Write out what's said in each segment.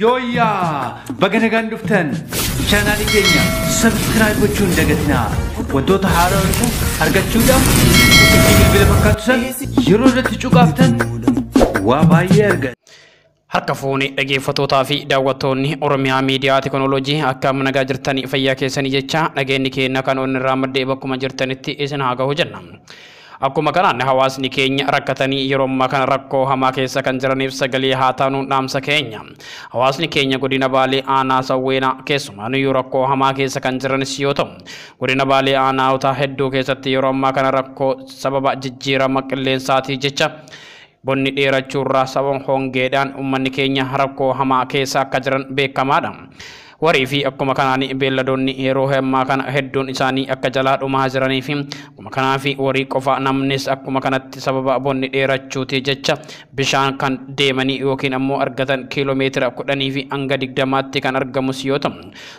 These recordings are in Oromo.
Yooyyaa! Baga nagaan dhuftan chaanaalii keenya subscribe gochuun dagatinaa. Wantoota haaraa dhufu argachuudhaaf bilbila fakkaatu san yeroo irratti cuqaaftan waa baay'ee argatu. Harka fuuni dhaggeeffattootaa fi daawwattoonni Oromiyaa Miidiyaa Teekinooloojii akkam nagaa jirtanii fayyaa keessanii jecha nageenyi keenya kan onni irraa maddee bakkuma jirtanitti isin haa gahu jenna. Akkuma kanaan hawaasni keenya rakkatanii yeroo ammaa kana rakkoo hamaa keessa kan jiraniif sagalee haa taanu dhaamsa keenya. Hawaasni keenya godina Baalee aanaa Sawweenaa keessumaa iyyuu rakkoo hamaa keessa kan jiranis yoo ta'u, godina Baalee aanaa hedduu keessatti yeroo ammaa kana rakkoo sababa jijjiirama qilleensaatii jecha bonni dheerachuurraa sababa hongeedhaan uummanni keenya rakkoo hamaa keessa akka jiran beekamaadha. Warii fi akkuma kanaan beelladoonni yeroo ammaa kana hedduun isaanii akka jalaa dhumaa jiranii fi akkuma kanaa fi warii qofa namnis akkuma kanatti sababa bonni dheerachuuti jecha bishaan kan deemanii yookiin ammoo argatan kiiloomeetira 10 fi hanga 20tti kan argamus yoo ta'u,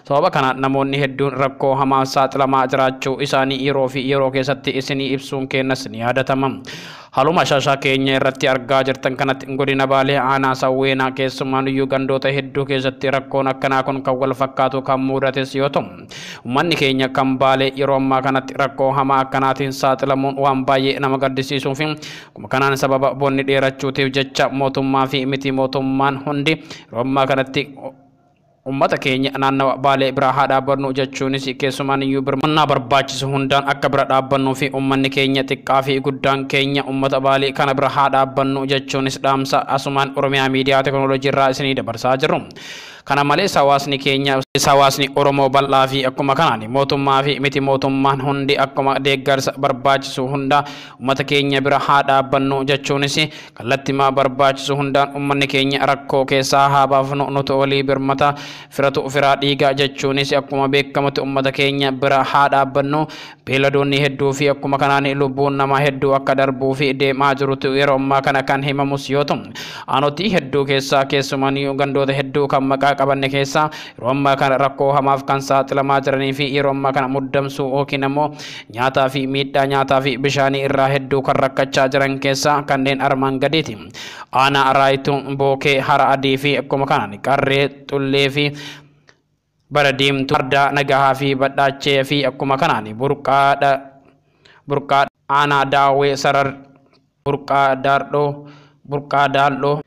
sababa kana namoonni hedduun rakkoo hamaa saaxilamaa jiraachuu isaanii yeroo fi yeroo keessatti isinii ibsuun keenyas ni yaadatama. Haaluma shaashaa keenya irratti argaa jirtan kanatti godina Baalee aanaa Sawweenaa keessumaan iyyuu gandoota hedduu keessatti rakkoon akkanaa kun kan wal fakkaatu kan mudates yoo ta'u, uummanni keenya kan Baalee yeroo ammaa kanatti rakkoo hamaa akkanaatiin saaxilamuun waan baay'ee nama gaddisiisuu fi akkuma kanaan sababa bonni dheerachuutiif jecha mootummaa fi miti mootummaan hundi yeroo ammaa kanatti uummata keenya naannawa Baalee bira haa dhaabbannu jechuunis keessumaan iyyuu birmannaa barbaachisu hundaan akka bira dhaabbannuu fi uummanni keenya xiqqaa fi guddaan keenya uummata Baalee kana bira haa dhaabbannu jechuunis dhaamsa asumaan Oromiyaa Miidiyaa Teekinooloojii irraa isinii dabarsaa jirru. Kana malees hawaasni keenya hawaasni Oromoo bal'aa fi akkuma kanaan mootummaa fi miti mootummaan hundi akkuma deeggarsa barbaachisu hunda uummata keenya bira haa dhaabbannu jechuunis kallattimaa barbaachisu hundaan uummanni keenya rakkoo keessaa haa baafnu nuti walii birmata firatu firaa dhiigaa jechuunis akkuma beekamutti uummata keenya bira haa dhaabbannu. Beelladoonni hedduu fi akkuma kanaan lubbuun namaa hedduu akka darbuu fi deemaa jirutu yeroo ammaa kana kan himamus yoo ta'u, aanotii hedduu keessaa keessumaa gandoota hedduu kan maqaa qabanne keessaa yeroo ammaa kana rakkoo hamaaf kan saaxilamaa jiranii fi yeroo ammaa kana muddamsuu yookiin ammoo nyaataa fi miidhaa nyaataa fi bishaanii irraa hedduu kan rakkachaa jiran keessaa kanneen armaan gadiiti. Aanaa Raayituu, Bookee, Hara Adii fi akkuma kanaan Qarree, Xullee fi Bara Diimtuu, Ardaa Nagahaa fi Badhaachee fi akkuma kanaan Burqaa aanaa Daawwee Sarar, Burqaa Daardhoo, Burqaa Daaldhoo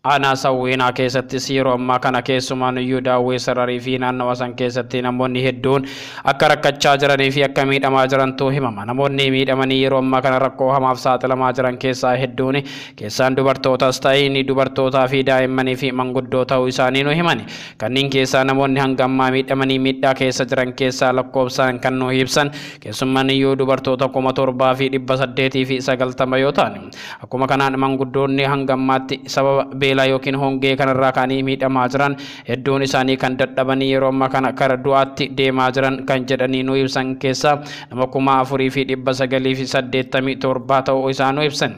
aanaa Sawweenaa keessattis yeroo ammaa kana keessumaan iyyuu Daawwee Sararii fi naannawa san keessatti namoonni hedduun akka rakkachaa jiranii fi akka miidhamaa jirantu himama. Namoonni miidhamanii yeroo ammaa kana rakkoo hamaaf saaxilamaa jiran keessaa hedduun keessaan dubartootas ta'ee dubartootaa fi daa'immanii fi manguddoo ta'uu isaanii nu himani. Kanneen keessaa namoonni hanga ammaa miidhamanii miidhaa keessa jiran keessaa lakkoofsaan kan nu ibsan keessumaan iyyuu dubartoota 7890 yoo ta'an, akkuma kanaan manguddoonni hanga ammaatti sababa beelaa yookiin hongee kanarraa ka'anii miidhamaa jiran hedduun isaanii kan dadhabanii yeroo ammaa kana kara du'aatti deemaa jiran kan jedhanii nu ibsan keessaa nama 4987 ta'uu isaa nu ibsan.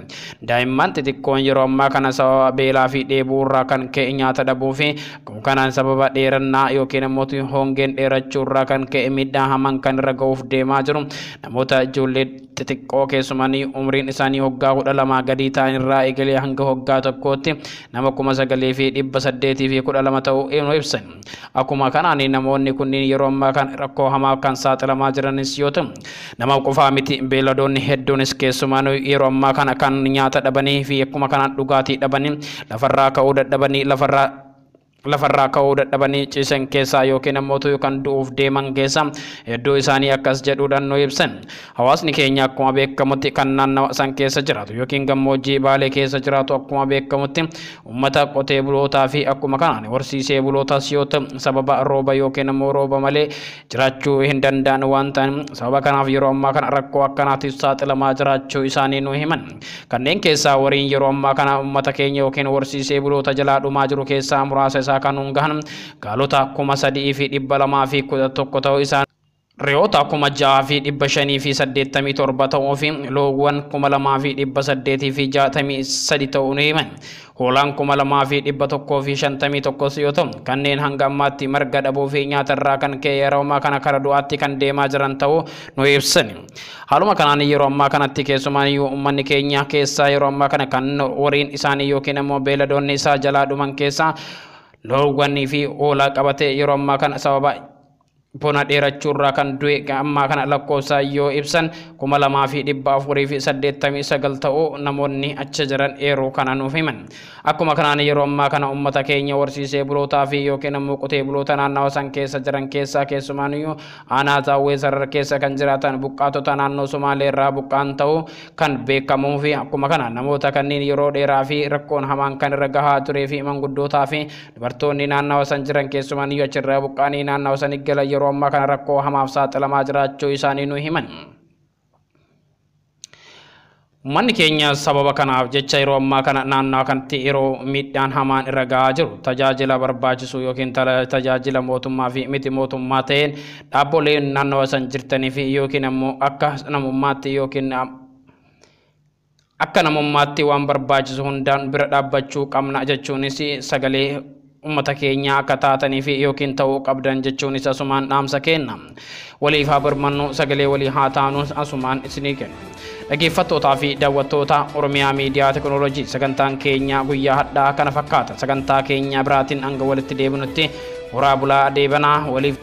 Daa'imman xixiqqoon yeroo ammaa kana sababa beelaa fi dheebuu irraa kan ka'e nyaata dhabuu fi kanaan sababa dheerannaa yookiin immoo hongeen dheerachuu irraa kan ka'e miidhaa hamaan kan irra ga'uuf deemaa jiru namoota ijoollee xixiqqoo keessumanii umriin isaanii hoggaa 12 gadii ta'an irraa eegalee hanga hoggaa tokkootti nama 9812 ta'uu nu ibsan. Akkuma kanaan namoonni kunniin yeroo ammaa kana rakkoo hamaa kan saaxilamaa jiranis yoo ta'u, nama qofaa miti beelladoonni hedduunis keessumaa yeroo ammaa kana kan nyaata dhabanii fi akkuma kanaan dhugaatii dhabanii lafarraa ka'uu dadhabanii lafarraa ka'uu dadhabanii ciisan keessaa yookiin ammoo kan du'uuf deeman keessaa hedduu isaanii akkas jedhuudhaan nu ibsan. Hawaasni keenya akkuma beekamutti kan naannawa san keessa jiraatu yookiin gammoojjii Baalee keessa jiraatu akkuma beekamutti uummata qotee bulootaa fi akkuma kanaan horsiisee bulootaas yoo ta'u, sababa rooba yookiin ammoo rooba malee jiraachuu hin danda'an waan ta'an sababa kanaaf yeroo ammaa kana rakkoo akkanaatiif saaxilamaa jiraachuu isaanii nu himan. Kanneen keessaa wariin yeroo ammaa kana uummata keenya yookiin horsiisee buloota jalaa dhumaa jiru keessaa muraasa isaa kan hungahan gaalota 3211 ta'uu isaan, re'oota 6587 ta'uu fi loowwan 2863 ta'uu ni himan. Hoolaan 2151 yoo ta'u, kanneen hanga ammaatti marga dhabuu fi nyaata irraa kan ka'e yeroo ammaa kana kara du'aatti kan deemaa jiran ta'uu nu ibsan. Haaluma kanaan yeroo ammaa kanatti keessumaan iyyuu uummanni keenya keessaa yeroo ammaa kana kan horiin isaanii yookiin immoo beelladoonni isaa jalaa dhuman keessaa Loowwanii fi hoolaa qabatee yeroo ammaa kana sababa bona dheerachuurraa kan du'e ammaa kana lakkoofsa yoo ibsan 2489 ta'uu namoonni achi jiran eeruu kana nuuf himan. Akkuma kanaan yeroo ammaa kana uummata keenya horsiisee bulootaa fi yookiin ammoo qotee buloota naannawa san keessa jiran keessaa, keessumaaniyyuu aanaa Zaawwee Sarar keessa kan jiraatan buqqaatota naannoo Somaalee irraa buqqaan ta'uu kan beekamuu fi akkuma kana namoota kanneen yeroo dheeraa fi rakkoon hamaan kan irra gahaa turee fi manguddootaa fi dubartoonni naannawa san jiran, keessumaaniyyuu achirraa buqqaanii naannawa san galan, yeroo ammaa kana rakkoo hamaaf saaxilamaa jiraachuu isaanii nu himan. Uummanni keenya sababa kanaaf jecha yeroo ammaa kana naannoo kanatti yeroo miidhaan hamaan irra gahaa jiru tajaajila barbaachisu yookiin tajaajila mootummaa fi miti mootummaa ta'een dhaabboleen naannawa san jirtanii fi yookiin ammoo akka namummaatti yookiin akka namummaatti waan barbaachisu hundaan bira dhaabbachuu qabna jechuunis sagalee uummata keenyaa akka taatanii fi yookiin ta'uu qabdan jechuunis asumaan dhaamsa kenna. Waliif haa birmannu, sagalee walii haa taanu asumaan isinii kennu. Dhaggeeffattootaa fi daawwattoota Oromiyaa Miidiyaa Teekinooloojii, sagantaan keenya guyyaa hadhaa kana fakkaata. Sagantaa keenya biraatiin hanga walitti deebinutti horaa bulaa deebanaa waliif.